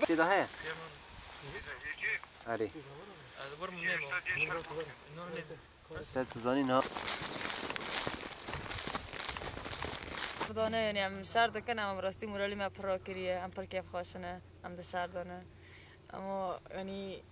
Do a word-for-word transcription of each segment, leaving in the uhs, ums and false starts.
Tê de heye? Erê. Te tu zanî niha. Dane, yanî em şer dikin, em rastî moralî me pir rakiriye, em pir kêfxweş ne, em di şer de ne. Ama, yanî,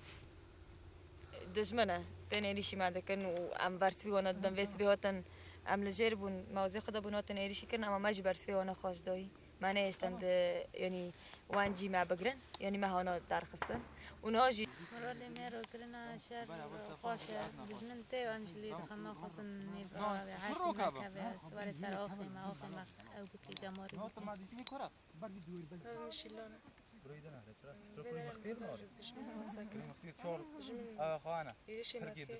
dijmin e, tên êrîşî me dikin û em bersivî wana didin. Vê sibê hatin, em li jêr bûn, me wezê xwe de bûn hatin êrîşî kirin, ama me jî bersivê wana xweş dayî. Me nehêştin di, yanî, wan cî me bigirin, yanî me hana derxistin. Û niha jî Moralê me ragirina şer xweş e. Dijmin tê, em ji lê dixin, naxwazin nêv ava, her tim nekeve, siwarê ser axê me, axê me ew bikê, gemarî bikê. Ev şîlan e. Bêdene ber dijmin hat sekirin. Dijmin êrişê me dike.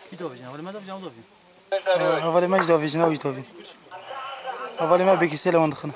Kî davêjin? Hevalê me davêjin, ew davêjin. Hevalê me jî davêjin, ew jî davên. Hevalê me bêkî sê lewan dixine.